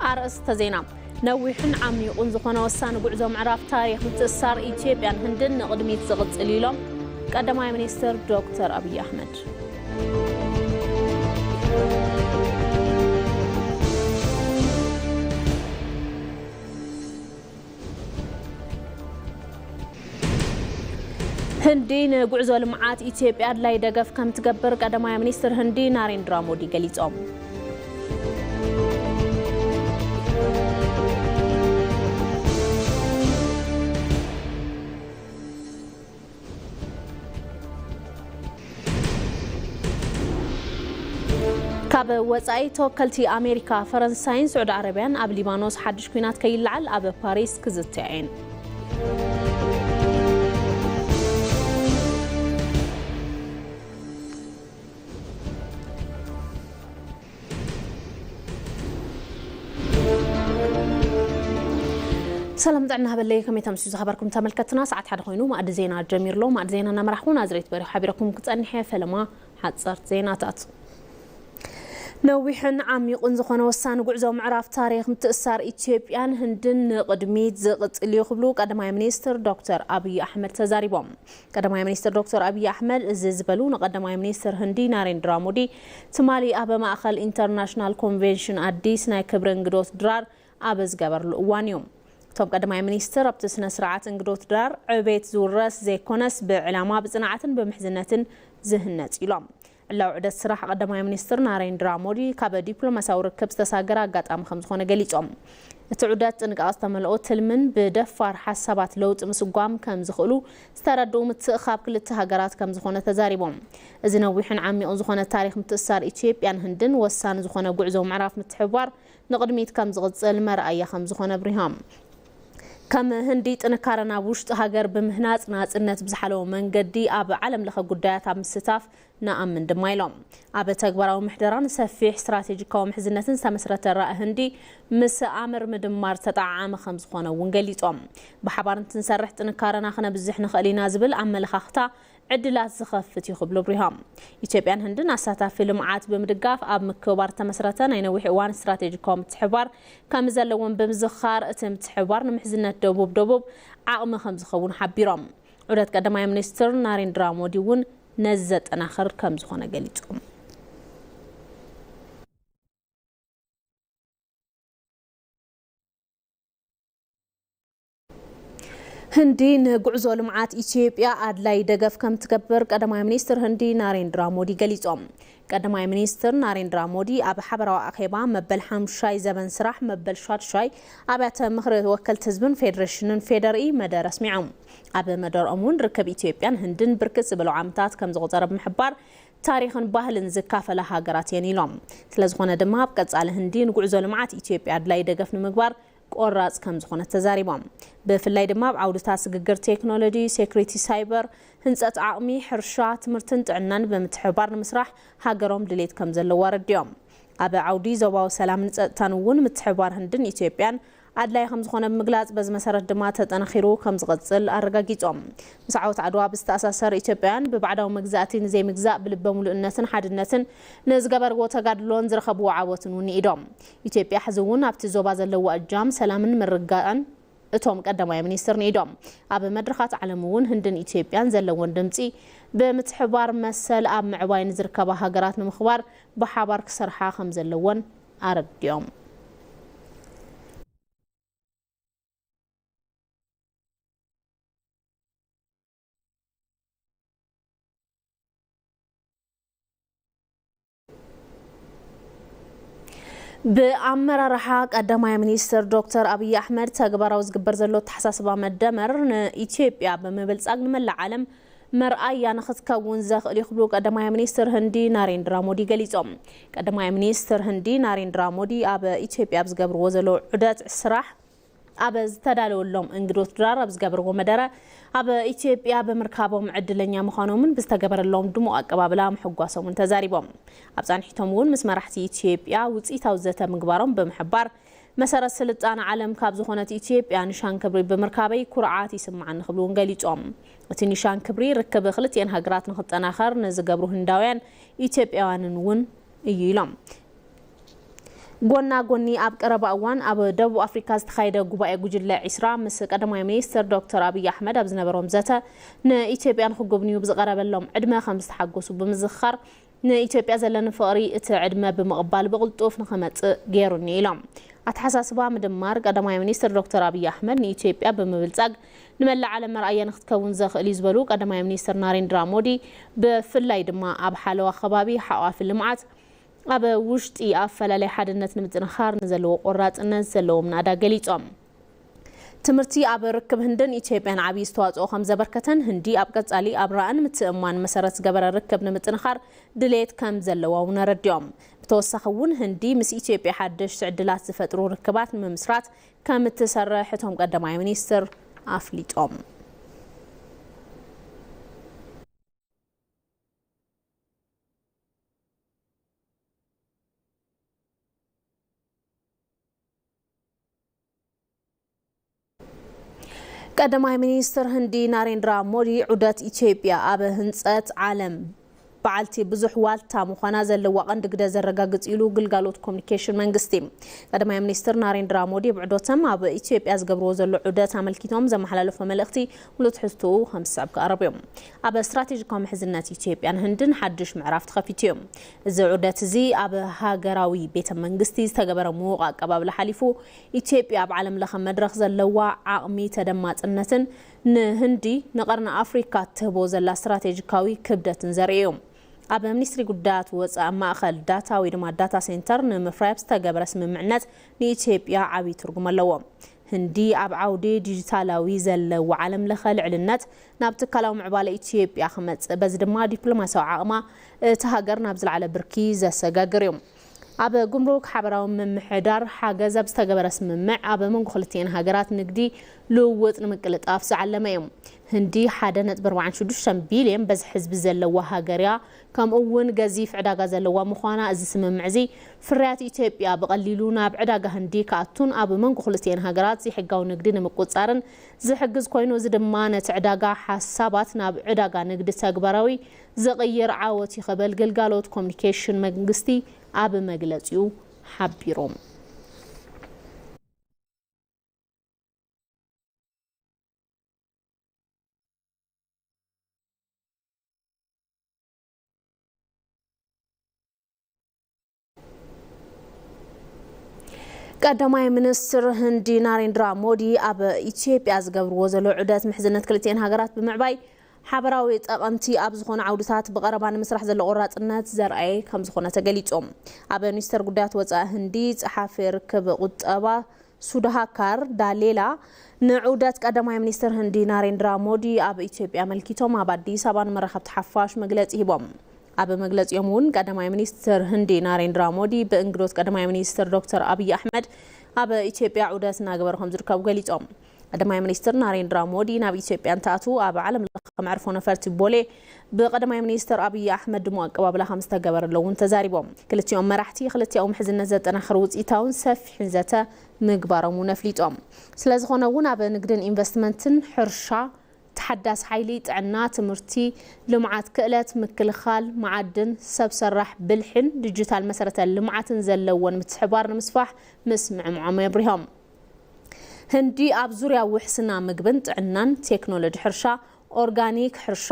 ኣርእስተ ዜና። ነዊሕን ዓሚቑን ዝኾነ ወሳኒ ጉዕዞ ምዕራፍ ታሪኽ ምትእስሳር ኢትዮጵያን ህንድን ንቕድሚት ዝቕጽል ኢሎም ቀዳማይ ሚኒስትር ዶክተር ኣብይ ኣሕመድ። ህንዲ ንጉዕዞ ልምዓት ኢትዮጵያ ኣድላይ ደገፍ ከም ትገብር ቀዳማይ ሚኒስትር ህንዲ ናሬንድራ ሞዲ ገሊጾም። ካብ ወጻኢ ተወከልቲ ኣሜሪካ፣ ፈረንሳይን ስዑዲ ዓረብያን ኣብ ሊባኖስ ሓድሽ ኲናት ከይለዓል ኣብ ፓሪስ ክዝትያ እየን። ሰላም ጥዕና ሃበለይ፣ ከመይ ተምስዩ ዝኸበርኩም ተመልከትና? ሰዓት ሓደ ኮይኑ ማእዲ ዜና ጀሚርሎ። ማእዲ ዜና እናመራሕኩ ናዝሬት በሪኹ ሓቢረኩም ክጸንሕ እየ። ፈለማ ሓጸርቲ ዜናታት። ነዊሕን ዓሚቑን ዝኾነ ወሳኒ ጉዕዞ ምዕራፍ ታሪኽ ምትእሳር ኢትዮጵያን ህንድን ንቕድሚት ዝቕጽል እዩ ክብሉ ቀዳማይ ሚኒስትር ዶክተር ኣብይ ኣሕመድ ተዛሪቦም። ቀዳማይ ሚኒስትር ዶክተር ኣብይ ኣሕመድ እዚ ዝበሉ ንቀዳማይ ሚኒስትር ህንዲ ናሬንድራ ሞዲ ትማሊ ኣብ ማእኸል ኢንተርናሽናል ኮንቬንሽን ኣዲስ ናይ ክብሪ እንግዶት ድራር ኣብ ዝገበርሉ እዋን እዩ። እቶም ቀዳማይ ሚኒስትር ኣብቲ ስነ ስርዓት እንግዶት ድራር ዕቤት ዝውረስ ዘይኮነስ ብዕላማ ብጽንዓትን ብምሕዝነትን ዝህነጽ ኢሎም። ዕላዊ ዑደት ስራሕ ቀዳማይ ሚኒስትር ናሬንድራ ሞዲ ካብ ዲፕሎማሲያዊ ርክብ ዝተሳገረ ኣጋጣሚ ከም ዝኾነ ገሊጾም። እቲ ዑደት ጥንቃቐ ዝተመልኦ ትልምን ብደፋር ሓሳባት ለውጢ ምስጓም ከም ዝኽእሉ ዝተረድኡ ምትእኻብ ክልተ ሃገራት ከም ዝኾነ ተዛሪቦም። እዚ ነዊሕን ዓሚቑን ዝኾነ ታሪኽ ምትእሳር ኢትዮጵያን ህንድን ወሳኒ ዝኾነ ጉዕዞ ምዕራፍ ምትሕብባር ንቕድሚት ከም ዝቕጽል መርኣያ ከም ዝኾነ ኣብሪሆም። ከም ህንዲ ጥንካረ ናብ ውሽጢ ሃገር ብምህናጽ ናጽነት ብዝሓለወ መንገዲ ኣብ ዓለም ለኸ ጉዳያት ኣብ ምስታፍ ንኣምን ድማ ኢሎም። ኣብ ተግባራዊ ምሕደራን ሰፊሕ ስትራቴጂካዊ ምሕዝነትን ዝተመስረተ ራእ ህንዲ ምስ ኣምር ምድማር ዝተጠዓዓመ ከም ዝኾነ እውን ገሊጾም። ብሓባር እንትንሰርሕ ጥንካረና ክነብዝሕ ንኽእል ኢና ዝብል ኣመለኻኽታ ዕድላት ዝኸፍት እዩ ክብሉ ኣብሪሆም። ኢትዮጵያን ህንድን ኣሳታፊ ልምዓት ብምድጋፍ ኣብ ምክብባር ዝተመስረተ ናይ ነዊሕ እዋን ስትራቴጂካዊ ምትሕብባር ከም ዘለዎም ብምዝኻር፣ እቲ ምትሕብባር ንምሕዝነት ደቡብ ደቡብ ዓቕሚ ከም ዝኸውን ሓቢሮም። ዑደት ቀዳማይ ሚኒስትር ናሬንድራ ሞዲ እውን ነዚ ዘጠናኽር ከም ዝኾነ ገሊጾም። ህንዲ ንጉዕዞ ልምዓት ኢትዮጵያ ኣድላይ ደገፍ ከም ትገብር ቀዳማይ ሚኒስትር ህንዲ ናሬንድራ ሞዲ ገሊጾም። ቀዳማይ ሚኒስትር ናሬንድራ ሞዲ ኣብ ሓበራዊ ኣኼባ መበል ሓሙሻይ ዘበን ስራሕ መበል ሻድሻይ ኣብያተ ምኽሪ ወከልቲ ህዝብን ፌዴሬሽንን ፌደርኢ መደረ ኣስሚዖም። ኣብ መደርኦም እውን ርክብ ኢትዮጵያን ህንድን ብርክት ዝበሉ ዓመታት ከም ዘቑጸረ ብምሕባር፣ ታሪኽን ባህልን ዝካፈላ ሃገራት እየን ኢሎም። ስለዝኾነ ድማ ኣብ ቀጻሊ ህንዲ ንጉዕዞ ልምዓት ኢትዮጵያ ኣድላይ ደገፍ ንምግባር ቆራጽ ከም ዝኾነት ተዛሪቦም። ብፍላይ ድማ ኣብ ዓውድታት ስግግር ቴክኖሎጂ፣ ሴኩሪቲ ሳይበር፣ ህንጸት ዓቕሚ፣ ሕርሻ፣ ትምህርትን ጥዕናን ብምትሕብባር ንምስራሕ ሃገሮም ድሌት ከም ዘለዋ ኣረዲኦም። ኣብ ዓውዲ ዞባዊ ሰላምን ጸጥታን እውን ምትሕብባር ህንድን ኢትዮጵያን ኣድላይ ከም ዝኾነ ብምግላጽ፣ በዚ መሰረት ድማ ተጠናኺሩ ከም ዝቐጽል ኣረጋጊጾም። ምስ ዓወት ዓድዋ ብዝተኣሳሰር፣ ኢትዮጵያውያን ብባዕዳዊ መግዛእቲ ንዘይምግዛእ ብልበ ሙሉእነትን ሓድነትን ንዝገበርዎ ተጋድሎን ዝረኸብዎ ዓወትን እውን ንኢዶም። ኢትዮጵያ ሕዚ እውን ኣብቲ ዞባ ዘለዋ እጃም ሰላምን ምርግጋእን እቶም ቀዳማይ ሚኒስትር ንኢዶም። ኣብ መድረኻት ዓለም እውን ህንድን ኢትዮጵያን ዘለወን ድምጺ ብምትሕባር መሰል ኣብ ምዕባይ ንዝርከባ ሃገራት ንምኽባር ብሓባር ክሰርሓ ከም ዘለወን ኣረዲኦም። ብኣመራርሓ ቀዳማይ ሚኒስትር ዶክተር ኣብይ ኣሕመድ ተግባራዊ ዝግበር ዘሎ ኣተሓሳስባ መደመር ንኢትዮጵያ ብምብልጻግ ንመላእ ዓለም መርኣያ ንኽትከውን ዘኽእል እዩ ክብሉ ቀዳማይ ሚኒስትር ህንዲ ናሬንድራ ሞዲ ገሊጾም። ቀዳማይ ሚኒስትር ህንዲ ናሬንድራ ሞዲ ኣብ ኢትዮጵያ ኣብ ዝገብርዎ ዘለዉ ዑደት ስራሕ ኣብ ዝተዳለወሎም እንግዶት ድራር ኣብ ዝገበርዎ መደረ፣ ኣብ ኢትዮጵያ ብምርካቦም ዕድለኛ ምዃኖምን ብዝተገበረሎም ድሙቕ ኣቀባብላ ምሕጓሶምን ተዛሪቦም። ኣብ ጻንሒቶም እውን ምስ መራሕቲ ኢትዮጵያ ውጽኢታዊ ዘተ ምግባሮም ብምሕባር፣ መሰረት ስልጣነ ዓለም ካብ ዝኾነት ኢትዮጵያ ንሻን ክብሪ ብምርካበይ ኩርዓት ይስምዓኒ ክብሉ እውን ገሊጾም። እቲ ኒሻን ክብሪ ርክብ ክልቲኤን ሃገራት ንኽጠናኸር ንዝገብሩ ህንዳውያን ኢትዮጵያውያንን እውን እዩ ኢሎም። ጎና ጎኒ ኣብ ቀረባ እዋን ኣብ ደቡብ ኣፍሪካ ዝተኻየደ ጉባኤ ጉጅለ ዒስራ ምስ ቀዳማይ ሚኒስትር ዶክተር ኣብይ ኣሕመድ ኣብ ዝነበሮም ዘተ ንኢትዮጵያ ንክጉብንዩ ብዝቐረበሎም ዕድመ ከም ዝተሓጎሱ ብምዝኽኻር ንኢትዮጵያ ዘለኒ ፍቕሪ እቲ ዕድመ ብምቕባል ብቕልጡፍ ንክመጽእ ገይሩኒ ኢሎም። ኣተሓሳስባ ምድማር ቀዳማይ ሚኒስትር ዶክተር ኣብይ ኣሕመድ ንኢትዮጵያ ብምብልጻግ ንመላእ ዓለም መርኣያ ንክትከውን ዘኽእል እዩ ዝበሉ ቀዳማይ ሚኒስትር ናሬንድራ ሞዲ ብፍላይ ድማ ኣብ ሓለዋ ከባቢ ሓቋፊ ልምዓት ኣብ ውሽጢ ኣፈላላይ ሓድነት ንምጥንኻር ንዘለዎ ቆራፅነት ዘለዎም ናእዳ ገሊፆም። ትምህርቲ ኣብ ርክብ ህንድን ኢትዮጵያን ዓብዪ ዝተዋፅኦ ከም ዘበርከተን ህንዲ ኣብ ቀፃሊ ኣብ ራእን ምትእምማን መሰረት ዝገበረ ርክብ ንምጥንኻር ድሌት ከም ዘለዋ እውን ኣረዲኦም። ብተወሳኺ እውን ህንዲ ምስ ኢትዮጵያ ሓደሽቲ ዕድላት ዝፈጥሩ ርክባት ንምምስራት ከም እትሰርሕ እቶም ቀዳማይ ሚኒስትር ኣፍሊጦም። ቀዳማይ ሚኒስትር ህንዲ ናሬንድራ ሞዲ ዑደት ኢትዮጵያ ኣብ ህንፀት ዓለም በዓልቲ ብዙሕ ዋልታ ምዃና ዘለዋ ቀንዲ ግደ ዘረጋግጽ ኢሉ ግልጋሎት ኮሚኒኬሽን መንግስቲ። ቀዳማይ ሚኒስትር ናሬንድራ ሞዲ ብዑደቶም ኣብ ኢትዮጵያ ዝገብርዎ ዘሎ ዑደት ኣመልኪቶም ዘመሓላለፎ መልእኽቲ ሙሉእ ትሕዝትኡ ከም ዝስዕብ ክቐርብ እዩ። ኣብ ስትራቴጂካዊ ምሕዝነት ኢትዮጵያን ህንድን ሓድሽ ምዕራፍ ተኸፊቱ እዩ። እዚ ዑደት እዚ ኣብ ሃገራዊ ቤተ መንግስቲ ዝተገበረ ምዉቕ ኣቀባብላ ሓሊፉ ኢትዮጵያ ኣብ ዓለም ለኸ መድረኽ ዘለዋ ዓቕሚ ተደማፅነትን ንህንዲ ንቐርኒ ኣፍሪካ እትህቦ ዘላ ስትራቴጂካዊ ክብደትን ዘርኢ እዩ። ኣብ ሚኒስትሪ ጉዳያት ወፃኢ ማእኸል ዳታ ወይ ድማ ዳታ ሴንተር ንምፍራይ ኣብ ዝተገበረ ስምምዕነት ንኢትዮጵያ ዓብዪ ትርጉም ኣለዎ። ህንዲ ኣብ ዓውዲ ዲጂታላዊ ዘለዎ ዓለም ለኸ ልዕልነት ናብ ትካላዊ ምዕባለ ኢትዮጵያ ክመፅእ፣ በዚ ድማ ዲፕሎማሲያዊ ዓቕማ እቲ ሃገር ናብ ዝለዓለ ብርኪ ዘሰጋግር እዩ። ኣብ ጉምሩክ ሓበራዊ ምምሕዳር ሓገዝ ኣብ ዝተገበረ ስምምዕ ኣብ መንጎ ክልቲኤን ሃገራት ንግዲ ልውውጥ ንምቅልጣፍ ዝዓለመ እዩ። ህንዲ ሓደ ነጥቢ ኣርባዕተ ሽዱሽተ ቢልዮን በዝሒ ህዝቢ ዘለዋ ሃገር እያ። ከምኡ እውን ገዚፍ ዕዳጋ ዘለዋ ምዃና እዚ ስምምዕ እዚ ፍርያት ኢትዮጵያ ብቐሊሉ ናብ ዕዳጋ ህንዲ ክኣቱን ኣብ መንጎ ክልቲኤን ሃገራት ዘይሕጋዊ ንግዲ ንምቁጻርን ዝሕግዝ ኮይኑ፣ እዚ ድማ ነቲ ዕዳጋ ሓሳባት ናብ ዕዳጋ ንግዲ ተግባራዊ ዝቕይር ዓወት እዩ ክብል ግልጋሎት ኮሚኒኬሽን መንግስቲ ኣብ መግለጺኡ ሓቢሩ። ቀዳማይ ሚኒስትር ህንዲ ናሬንድራ ሞዲ ኣብ ኢትዮጵያ ዝገብርዎ ዘሎ ዑደት ምሕዝነት ክልቲኤን ሃገራት ብምዕባይ ሓበራዊ ጠቐምቲ ኣብ ዝኾነ ዓውድታት ብቐረባ ንምስራሕ ዘሎ ቆራፅነት ዘርኣየ ከም ዝኾነ ተገሊጹ። ኣብ ሚኒስተር ጉዳያት ወፃኢ ህንዲ ጸሓፊ ርክብ ቁጠባ ሱዳሃካር ዳሌላ ንዑደት ቀዳማይ ሚኒስትር ህንዲ ናሬንድራ ሞዲ ኣብ ኢትዮጵያ ኣመልኪቶም ኣብ ኣዲስ ኣበባ ንመራኸብቲ ሓፋሽ መግለጺ ሂቦም። ኣብ መግለጺኦም እውን ቀዳማይ ሚኒስትር ህንዲ ናሬንድራ ሞዲ ብእንግዶት ቀዳማይ ሚኒስትር ዶክተር ኣብይ ኣሕመድ ኣብ ኢትዮጵያ ዑደት እናገበሩ ከም ዝርከቡ ገሊጾም። ቀዳማይ ሚኒስትር ናሬንድራ ሞዲ ናብ ኢትዮጵያ እንትኣትዉ ኣብ ዓለም ለኸ መዕርፎ ነፈርቲ ቦሌ ብቀዳማይ ሚኒስትር ኣብይ ኣሕመድ ድሙቕ ኣቀባብላ ከም ዝተገበረሉ እውን ተዛሪቦም። ክልቲኦም መራሕቲ ክልቲኣዊ ምሕዝነት ዘጠናኽር ውፅኢታውን ሰፊሕን ዘተ ምግባሮም እውን ኣፍሊጦም። ስለዝኾነ እውን ኣብ ንግድን ኢንቨስትመንትን፣ ሕርሻ፣ ተሓዳሲ ሓይሊ፣ ጥዕና፣ ትምህርቲ፣ ልምዓት ክእለት፣ ምክልኻል፣ መዓድን፣ ሰብ ሰራሕ ብልሒን ዲጂታል መሰረተ ልምዓትን ዘለዎን ምትሕብባር ንምስፋሕ ምስምዕምዖም ኣብሪሆም። ህንዲ ኣብ ዙርያ ውሕስና ምግብን ጥዕናን፣ ቴክኖሎጂ ሕርሻ፣ ኦርጋኒክ ሕርሻ፣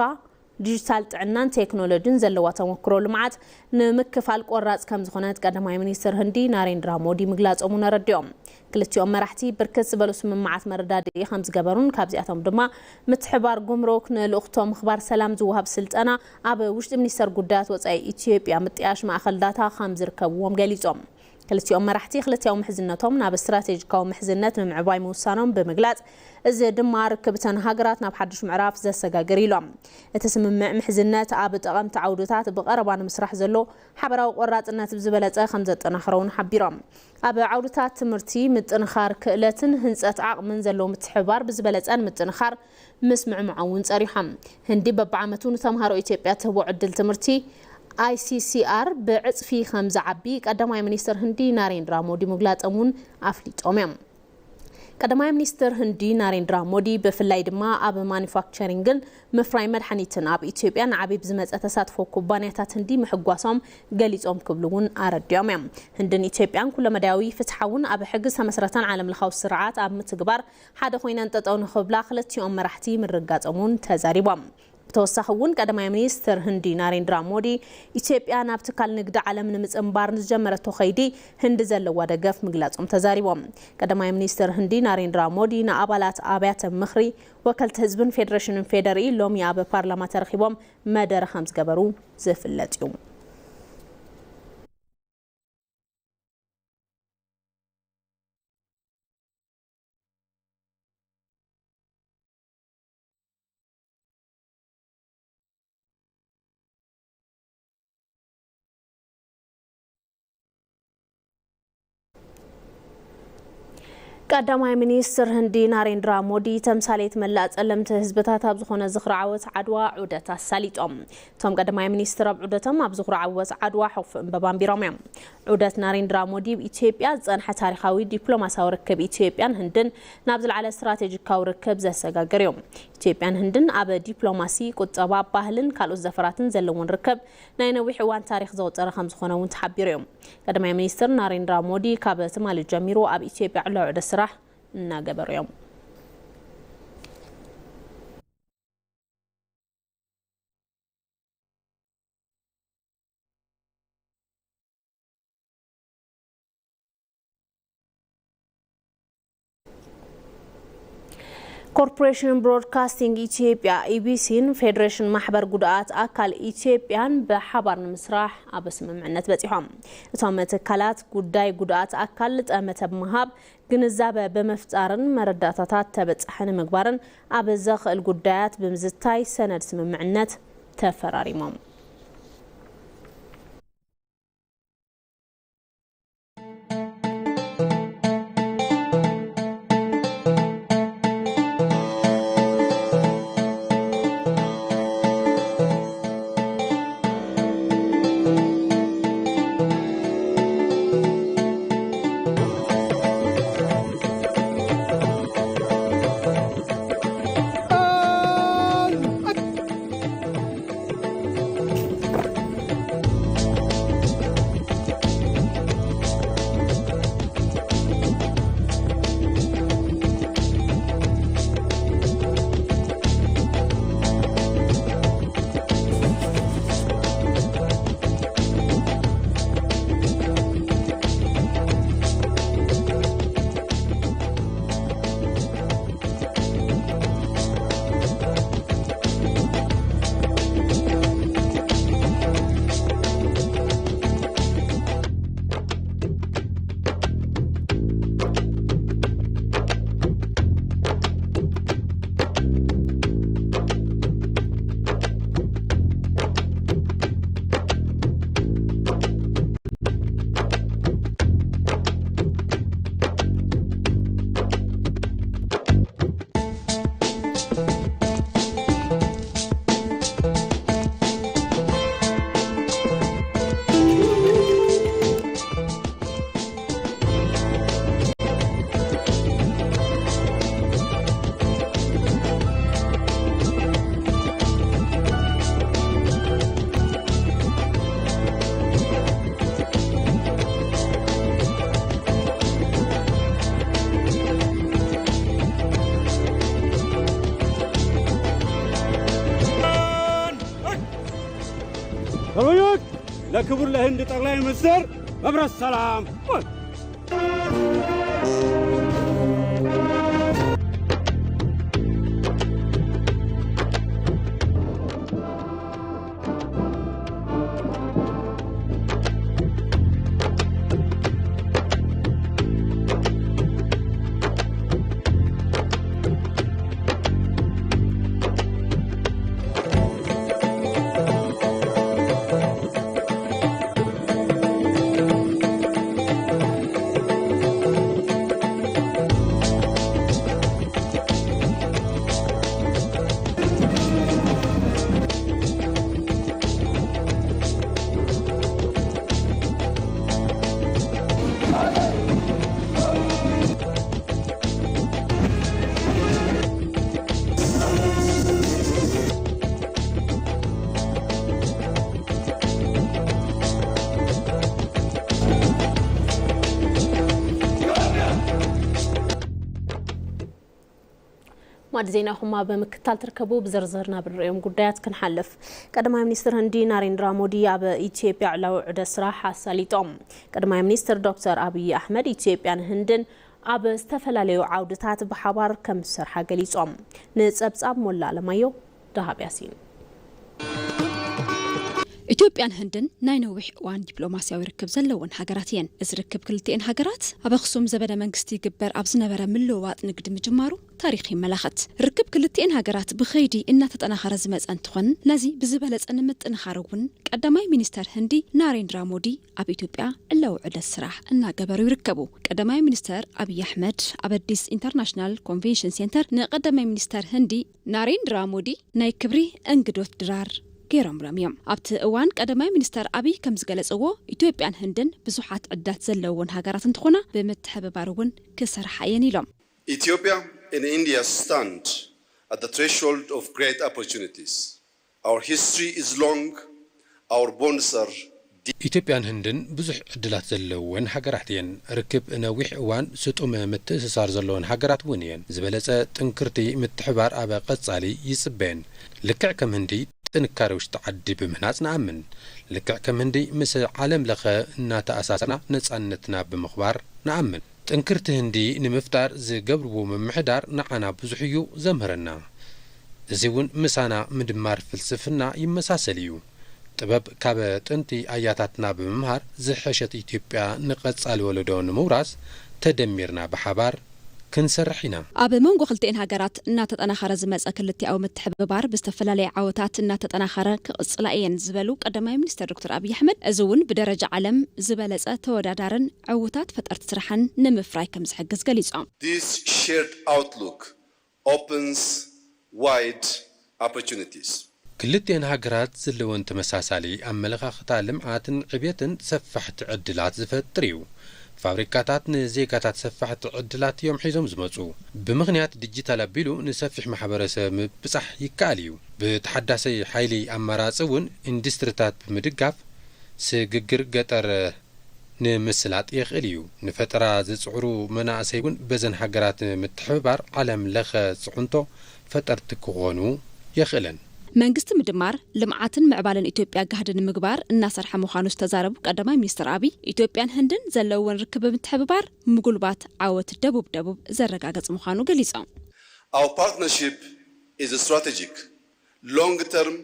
ዲጂታል ጥዕናን ቴክኖሎጂን ዘለዋ ተመክሮ ልምዓት ንምክፋል ቆራፅ ከም ዝኾነት ቀዳማይ ሚኒስትር ህንዲ ናሬንድራ ሞዲ ምግላፆም እውን ኣረዲኦም። ክልቲኦም መራሕቲ ብርክት ዝበሉ ስምምዓት መረዳድኢ ከም ዝገበሩን ካብዚኣቶም ድማ ምትሕባር ጉምሩክ፣ ንልኡኽቶ ምኽባር ሰላም ዝወሃብ ስልጠና፣ ኣብ ውሽጢ ሚኒስተር ጉዳያት ወፃኢ ኢትዮጵያ ምጥያሽ ማእኸል ዳታ ከም ዝርከብዎም ገሊፆም። ክልቲኦም መራሕቲ ክልቲኣዊ ምሕዝነቶም ናብ ስትራቴጂካዊ ምሕዝነት ንምዕባይ ምውሳኖም ብምግላፅ፣ እዚ ድማ ርክብተን ሃገራት ናብ ሓድሽ ምዕራፍ ዘሰጋግር ኢሎም። እቲ ስምምዕ ምሕዝነት ኣብ ጠቐምቲ ዓውድታት ብቐረባ ንምስራሕ ዘሎ ሓበራዊ ቆራፅነት ብዝበለፀ ከም ዘጠናኽሮ እውን ሓቢሮም። ኣብ ዓውድታት ትምህርቲ፣ ምጥንኻር ክእለትን ህንፀት ዓቕምን ዘሎ ምትሕብባር ብዝበለፀ ንምጥንኻር ምስምዕምዖም እውን ፀሪሖም። ህንዲ በብዓመቱ ንተምሃሮ ኢትዮጵያ ትህቦ ዕድል ትምህርቲ፣ ኣይሲሲኣር፣ ብዕፅፊ ከም ዝዓቢ ቀዳማይ ሚኒስትር ህንዲ ናሬንድራ ሞዲ ምግላፆም እውን ኣፍሊጦም እዮም። ቀዳማይ ሚኒስትር ህንዲ ናሬንድራ ሞዲ ብፍላይ ድማ ኣብ ማኑፋክቸሪንግን ምፍራይ መድሓኒትን ኣብ ኢትዮጵያ ንዓቢ ብዝመፀ ተሳትፎ ኩባንያታት ህንዲ ምሕጓሶም ገሊፆም ክብሉ እውን ኣረዲኦም እዮም። ህንድን ኢትዮጵያን ኩለመዳያዊ ፍትሓውን ኣብ ሕጊ ዝተመስረተን ዓለም ለኻዊ ስርዓት ኣብ ምትግባር ሓደ ኮይነን ጠጠው ንኽብላ ክልቲኦም መራሕቲ ምርጋፆም እውን ተዛሪቦም። ብተወሳኺ እውን ቀዳማይ ሚኒስትር ህንዲ ናሬንድራ ሞዲ ኢትዮጵያ ናብ ትካል ንግዲ ዓለም ንምፅንባር ንዝጀመረቶ ከይዲ ህንዲ ዘለዋ ደገፍ ምግላፆም ተዛሪቦም። ቀዳማይ ሚኒስትር ህንዲ ናሬንድራ ሞዲ ንኣባላት ኣብያተ ምኽሪ ወከልቲ ህዝብን ፌዴሬሽንን ፌዴሪኢ ሎሚ ኣብ ፓርላማ ተረኺቦም መደረ ከም ዝገበሩ ዝፍለጥ እዩ። ቀዳማይ ሚኒስትር ህንዲ ናሬንድራ ሞዲ ተምሳሌት መላእ ጸለምቲ ህዝብታት ኣብ ዝኾነ ዝኽሪ ዓወት ዓድዋ ዑደት ኣሳሊጦም። እቶም ቀዳማይ ሚኒስትር ኣብ ዑደቶም ኣብ ዝኽሪ ዓወት ዓድዋ ሕቑፊ ዕምበባ ኣንቢሮም እዮም። ዑደት ናሬንድራ ሞዲ ኣብ ኢትዮጵያ ዝጸንሐ ታሪኻዊ ዲፕሎማሲያዊ ርክብ ኢትዮጵያን ህንድን ናብ ዝለዓለ ስትራቴጂካዊ ርክብ ዘሰጋግር እዩ። ኢትዮጵያን ህንድን ኣብ ዲፕሎማሲ፣ ቁጠባ፣ ባህልን ካልኦት ዘፈራትን ዘለዎን ርክብ ናይ ነዊሕ እዋን ታሪኽ ዘቑጸረ ከም ዝኾነ እውን ተሓቢሩ እዩ። ቀዳማይ ሚኒስትር ናሬንድራ ሞዲ ካብ ትማሊ ጀሚሩ ኣብ ኢትዮጵያ ዕላዊ ዑደት ስራሕ እናገበሩ እዮም። ኮርፖሬሽን ብሮድካስቲንግ ኢትዮጵያ፣ ኢቢሲን ፌዴሬሽን ማሕበር ጉድኣት ኣካል ኢትዮጵያን ብሓባር ንምስራሕ ኣብ ስምምዕነት በፂሖም። እቶም ትካላት ጉዳይ ጉድኣት ኣካል ጠመተ ብምሃብ፣ ግንዛበ ብምፍጣርን መረዳእታታት ተበፃሒ ንምግባርን ኣብ ዘኽእል ጉዳያት ብምዝታይ ሰነድ ስምምዕነት ተፈራሪሞም። ሰልፈኞች፣ ለክቡር ለህንድ ጠቅላይ ሚኒስትር መብራት ሰላም። ማዕድ ዜናኹም ኣብ ምክታል ትርከቡ። ብዝርዝር ናብ ንሪኦም ጉዳያት ክንሓልፍ። ቀዳማይ ሚኒስትር ህንዲ ናሬንድራ ሞዲ ኣብ ኢትዮጵያ ዕላዊ ዑደት ስራሕ ኣሳሊጦም። ቀዳማይ ሚኒስትር ዶክተር ኣብይ ኣሕመድ ኢትዮጵያን ህንድን ኣብ ዝተፈላለዩ ዓውድታት ብሓባር ከም ዝሰርሓ ገሊጾም። ንጸብጻብ ሞላ ኣለማየሁ፣ ደሃብ ያሲን። ኢትዮጵያን ህንድን ናይ ነዊሕ እዋን ዲፕሎማስያዊ ርክብ ዘለወን ሃገራት እየን። እዚ ርክብ ክልቲኤን ሃገራት ኣብ ኣኽሱም ዘበነ መንግስቲ ይግበር ኣብ ዝነበረ ምልውዋጥ ንግዲ ምጅማሩ ታሪኽ ይመላኸት። ርክብ ክልቲኤን ሃገራት ብኸይዲ እናተጠናኸረ ዝመጸ እንትኾን፣ ነዚ ብዝበለጸ ንምጥንኻር እውን ቀዳማይ ሚኒስተር ህንዲ ናሬንድራ ሞዲ ኣብ ኢትዮጵያ ዕላዊ ዑደት ስራሕ እናገበሩ ይርከቡ። ቀዳማይ ሚኒስተር ኣብይ ኣሕመድ ኣብ ኣዲስ ኢንተርናሽናል ኮንቬንሽን ሴንተር ንቀዳማይ ሚኒስተር ህንዲ ናሬንድራ ሞዲ ናይ ክብሪ እንግዶት ድራር ገይሮምሎም እዮም። ኣብቲ እዋን ቀዳማይ ሚኒስተር ኣብይ ከም ዝገለጽዎ፣ ኢትዮጵያን ህንድን ብዙሓት ዕድላት ዘለወን ሃገራት እንትኾና፣ ብምትሕብባር እውን ክሰርሓ እየን ኢሎም። Ethiopia and India stand at the threshold of great opportunities. Our history is long, our bonds are deep. ኢትዮጵያን ህንድን ብዙሕ ዕድላት ዘለወን ሃገራት እየን። ርክብ ነዊሕ እዋን ስጡም ምትእስሳር ዘለወን ሃገራት እውን እየን። ዝበለጸ ጥንክርቲ ምትሕባር ኣብ ቀጻሊ ይጽበየን። ልክዕ ከም ህንዲ ጥንካረ ውሽጢ ዓዲ ብምህናጽ ንኣምን። ልክዕ ከም ህንዲ ምስ ዓለም ለኸ እናተኣሳሰርና ነጻነትና ብምኽባር ንኣምን። ጥንክርቲ ህንዲ ንምፍጣር ዝገብርዎ ምምሕዳር ንዓና ብዙሕ እዩ ዘምህረና። እዚ እውን ምሳና ምድማር ፍልስፍና ይመሳሰል እዩ። ጥበብ ካብ ጥንቲ ኣያታትና ብምምሃር ዝሐሸት ኢትዮጵያ ንቐጻሊ ወለዶ ንምውራስ ተደሚርና ብሓባር ክንሰርሕ ኢና። ኣብ መንጎ ክልቲኤን ሃገራት እናተጠናኸረ ዝመጸ ክልቲኣዊ ምትሕብባር ብዝተፈላለየ ዓወታት እናተጠናኸረ ክቕጽላ እየን ዝበሉ ቀዳማይ ሚኒስተር ዶክተር ኣብይ ኣሕመድ፣ እዚ እውን ብደረጃ ዓለም ዝበለጸ ተወዳዳርን ዕውታት ፈጠርቲ ስራሕን ንምፍራይ ከም ዝሕግዝ ገሊጾም። This shared outlook opens wide opportunities. ክልቲኤን ሃገራት ዘለወን ተመሳሳሊ ኣመለኻኽታ ልምዓትን ዕብየትን ሰፋሕቲ ዕድላት ዝፈጥር እዩ። ፋብሪካታት ንዜጋታት ሰፋሕቲ ዕድላት እዮም ሒዞም ዝመጹ። ብምኽንያት ዲጂታል ኣቢሉ ንሰፊሕ ማሕበረሰብ ምብጻሕ ይከኣል እዩ። ብተሓዳሲ ሓይሊ ኣማራጺ እውን ኢንዱስትሪታት ብምድጋፍ ስግግር ገጠር ንምስላጥ የኽእል እዩ። ንፈጠራ ዝጽዕሩ መናእሰይ እውን በዘን ሃገራት ምትሕብባር ዓለም ለኸ ጽዕንቶ ፈጠርቲ ክኾኑ የኽእለን። መንግስቲ ምድማር ልምዓትን ምዕባለን ኢትዮጵያ ጋህዲ ንምግባር እናሰርሐ ምዃኑ ዝተዛረቡ ቀዳማይ ሚኒስትር ኣብይ፣ ኢትዮጵያን ህንድን ዘለውወን ርክብ ብምትሕብባር ምጉልባት ዓወት ደቡብ ደቡብ ዘረጋግጽ ምዃኑ ገሊጾም። Our partnership is strategic, long term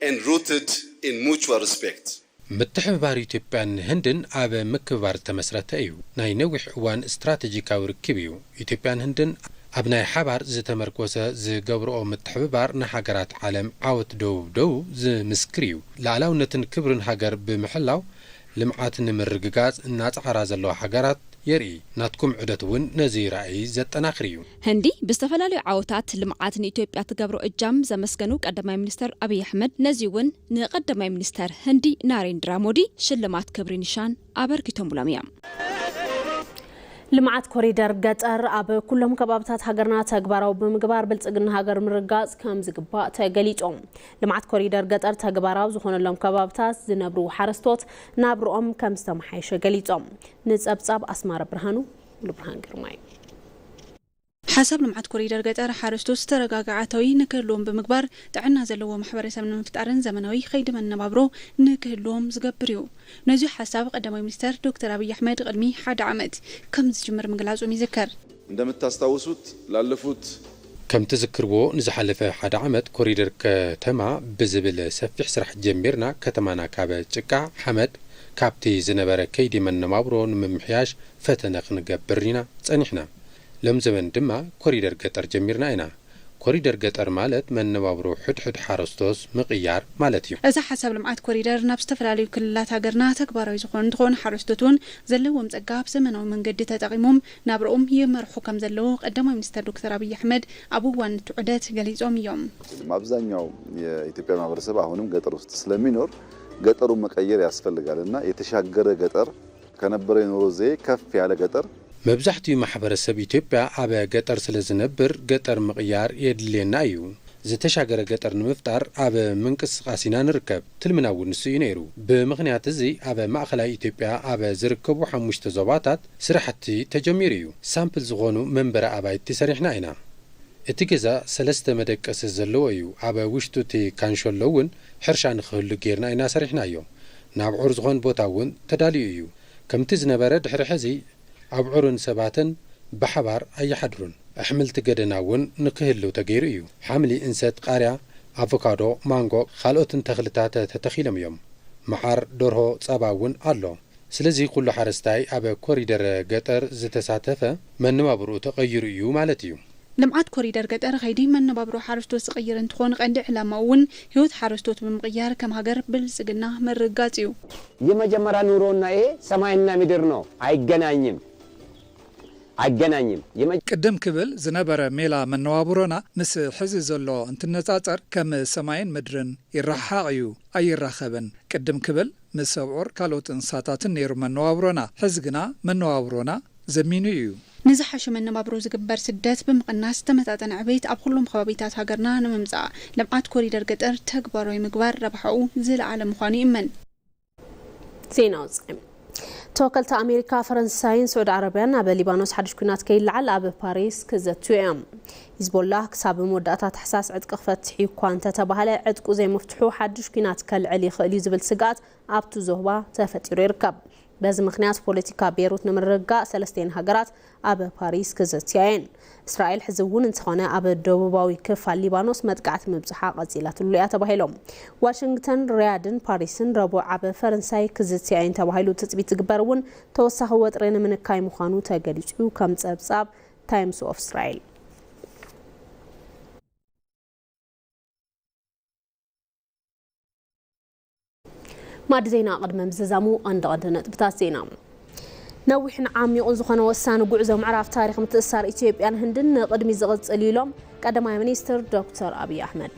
and rooted in mutual respect. ምትሕብባር ኢትዮጵያን ህንድን ኣብ ምክብባር ዝተመስረተ እዩ። ናይ ነዊሕ እዋን ስትራቴጂካዊ ርክብ እዩ። ኢትዮጵያን ህንድን ኣብ ናይ ሓባር ዝተመርኮሰ ዝገብርኦ ምትሕብባር ንሃገራት ዓለም ዓወት ደቡብ ደቡብ ዝምስክር እዩ። ሉዓላውነትን ክብርን ሃገር ብምሕላው ልምዓት ንምርግጋጽ እናጻዕራ ዘለዋ ሃገራት የርኢ። ናትኩም ዑደት እውን ነዚ ራእይ ዘጠናኽር እዩ። ህንዲ ብዝተፈላለዩ ዓወታት ልምዓት ንኢትዮጵያ ትገብሮ እጃም ዘመስገኑ ቀዳማይ ሚኒስተር ኣብይ ኣሕመድ፣ ነዚ እውን ንቀዳማይ ሚኒስተር ህንዲ ናሬንድራ ሞዲ ሽልማት ክብሪ ኒሻን ኣበርኪቶምሎም እዮም። ልምዓት ኮሪደር ገጠር ኣብ ኩሎም ከባብታት ሃገርና ተግባራዊ ብምግባር ብልጽግና ሃገር ምርጋጽ ከም ዝግባእ ተገሊጹ። ልምዓት ኮሪደር ገጠር ተግባራዊ ዝኾነሎም ከባብታት ዝነብሩ ሓረስቶት ናብርኦም ከም ዝተመሓየሸ ገሊጾም። ንጸብጻብ ኣስማረ ብርሃኑ፣ ሙሉ ብርሃን ግርማይ። ሓሳብ ልምዓት ኮሪደር ገጠር ሓረስቶት ዝተረጋግዐ ኣታዊ ንክህልዎም ብምግባር ጥዕና ዘለዎ ማሕበረሰብ ንምፍጣርን ዘመናዊ ከይዲ መነባብሮ ንክህልዎም ዝገብር እዩ። ነዚ ሓሳብ ቀዳማይ ሚኒስተር ዶክተር ኣብይ ኣሕመድ ቅድሚ ሓደ ዓመት ከም ዝጅምር ምግላጾም ይዝከር። እንደምታስታውሱት ላለፉት ከም ትዝክርዎ ንዝሓለፈ ሓደ ዓመት ኮሪደር ከተማ ብዝብል ሰፊሕ ስራሕ ጀሚርና ከተማና ካብ ጭቃ ሓመድ ካብቲ ዝነበረ ከይዲ መነባብሮ ንምምሕያሽ ፈተነ ክንገብር ኢና ጸኒሕና። ሎም ዘበን ድማ ኮሪደር ገጠር ጀሚርና ኢና። ኮሪደር ገጠር ማለት መነባብሮ ሕድሕድ ሓረስቶስ ምቕያር ማለት እዩ። እዚ ሓሳብ ልምዓት ኮሪደር ናብ ዝተፈላለዩ ክልላት ሃገርና ተግባራዊ ዝኾነ እንትኾን ሓረስቶት እውን ዘለዎም ጸጋ ብዘመናዊ መንገዲ ተጠቒሞም ናብርኦም ይመርሑ ከም ዘለዉ ቀዳማይ ሚኒስተር ዶክተር ኣብይ ኣሕመድ ኣብ እዋን እቲ ዑደት ገሊጾም እዮም። አብዛኛው የኢትዮጵያ ማህበረሰብ አሁንም ገጠር ውስጥ ስለሚኖር ገጠሩን መቀየር ያስፈልጋል እና የተሻገረ ገጠር ከነበረው የኑሮ ዘዬ ከፍ ያለ ገጠር። መብዛሕትኡ ማሕበረሰብ ኢትዮጵያ ኣብ ገጠር ስለ ዝነብር ገጠር ምቕያር የድልየና እዩ። ዝተሻገረ ገጠር ንምፍጣር ኣብ ምንቅስቃስ ኢና ንርከብ። ትልምና እውን ንሱ እዩ ነይሩ። ብምኽንያት እዚ ኣብ ማእኸላይ ኢትዮጵያ ኣብ ዝርከቡ ሓሙሽተ ዞባታት ስራሕቲ ተጀሚሩ እዩ። ሳምፕል ዝኾኑ መንበሪ ኣባይቲ ሰሪሕና ኢና። እቲ ገዛ ሰለስተ መደቀሲ ዘለዎ እዩ። ኣብ ውሽጡ እቲ ካንሸሎ እውን ሕርሻ ንኽህሉ ጌርና ኢና ሰሪሕናዮ። ንኣብዑር ዝኾን ቦታ እውን ተዳልዩ እዩ። ከምቲ ዝነበረ ድሕሪ ሕዚ ኣብዑርን ሰባትን ብሓባር ኣይሓድሩን። ኣሕምልቲ ገደና እውን ንክህልው ተገይሩ እዩ። ሓምሊ፣ እንሰት፣ ቃርያ፣ ኣቮካዶ፣ ማንጎ፣ ካልኦትን ተኽልታት ተተኺሎም እዮም። መዓር፣ ደርሆ፣ ጸባ እውን ኣሎ። ስለዚ ኩሉ ሓረስታይ ኣብ ኮሪደር ገጠር ዝተሳተፈ መነባብርኡ ተቐይሩ እዩ ማለት እዩ። ልምዓት ኮሪደር ገጠር ከይዲ መነባብሮ ሓረስቶት ዝቕይር እንትኾን ቀንዲ ዕላማኡ እውን ህይወት ሓረስቶት ብምቕያር ከም ሃገር ብልጽግና ምርግጋጽ እዩ። የመጀመሪያ ኑሮና ይሄ ሰማይና ምድር ነው። አይገናኝም አይገናኝም። የመ- ቅድም ክብል ዝነበረ ሜላ መነባብሮና ምስ ሕዚ ዘሎ እንትነጻጸር ከም ሰማይን ምድርን ይረሓሓቕ እዩ፣ ኣይራኸብን። ቅድም ክብል ምስ ኣብዑር ካልኦት እንስሳታትን ነይሩ መነባብሮና፣ ሕዚ ግና መነባብሮና ዘሚኑ እዩ። ንዝሓሸ መነባብሮ ዝግበር ስደት ብምቕናስ ዝተመጣጠነ ዕቤት ኣብ ኩሎም ከባቢታት ሃገርና ንምምፃእ ልምዓት ኮሪደር ገጠር ተግባራዊ ምግባር ረብሓኡ ዝለዓለ ምዃኑ ይእመን። ዜና ወፃኢ። ተወከልቲ ኣሜሪካ፣ ፈረንሳይን ስዑዲ ዓረብያን ኣብ ሊባኖስ ሓድሽ ኲናት ከይለዓል ኣብ ፓሪስ ክዘትዩ እዮም። ሂዝቦላህ ክሳብ መወዳእታ ታሕሳስ ዕጥቂ ክፈትሕ እዩ እኳ እንተተባህለ፣ ዕጥቁ ዘይምፍትሑ ሓድሽ ኲናት ከልዕል ይኽእል እዩ ዝብል ስግኣት ኣብቲ ዞባ ተፈጢሩ ይርከብ። በዚ ምኽንያት ፖለቲካ ቤይሩት ንምርግጋእ ሰለስቲኤን ሃገራት ኣብ ፓሪስ ክዝትያ እየን። እስራኤል ሕዚ እውን እንተኾነ ኣብ ደቡባዊ ክፋል ሊባኖስ መጥቃዕቲ ምብፅሓ ቀፂላትሉ እያ ተባሂሉ። ዋሽንግተን፣ ሪያድን ፓሪስን ረቡዕ ኣብ ፈረንሳይ ክዝትያ እየን ተባሂሉ ትፅቢት ዝግበር እውን ተወሳኺ ወጥሪ ንምንካይ ምዃኑ ተገሊፁ እዩ። ከም ፀብፃብ ታይምስ ኦፍ እስራኤል። ማዕዲ ዜና ቅድሚ ምዝዛሙ ቀንዲ ቀንዲ ነጥብታት ዜና። ነዊሕን ዓሚቑን ዝኾነ ወሳኒ ጉዕዞ ምዕራፍ ታሪኽ ምትእስሳር ኢትዮጵያን ህንድን ንቕድሚት ዝቕጽል እዩ ኢሎም ቀዳማይ ሚኒስትር ዶክተር ኣብይ ኣሕመድ።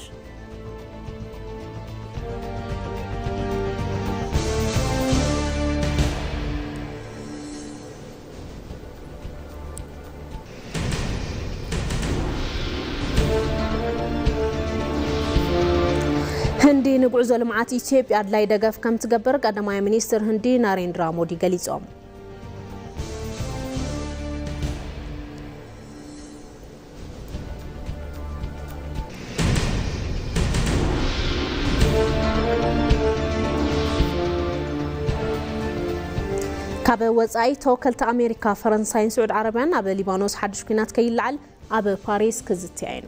ህንዲ ንጉዕዞ ልምዓት ኢትዮጵያ ኣድላይ ደገፍ ከም ትገብር ቀዳማይ ሚኒስትር ህንዲ ናሬንድራ ሞዲ ገሊጾም። ካብ ወጻኢ ተወከልቲ ኣሜሪካ፣ ፈረንሳይን ስዑድ ዓረብያን ኣብ ሊባኖስ ሓድሽ ኲናት ከይለዓል ኣብ ፓሪስ ክዝትያ እየን።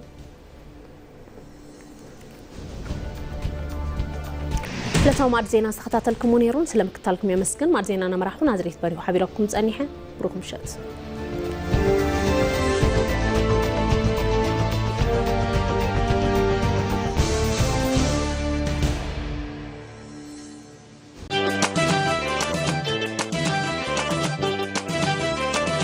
ዕለታዊ ማዕድ ዜና ዝተኸታተልኩሞ ነይሩን ስለ ምክታልኩም የመስግን። ማዕድ ዜና እናመራሕኩ ናዝሬት በሪሁ ሓቢረኩም ጸኒሐ። ብሩኽ ምሸት።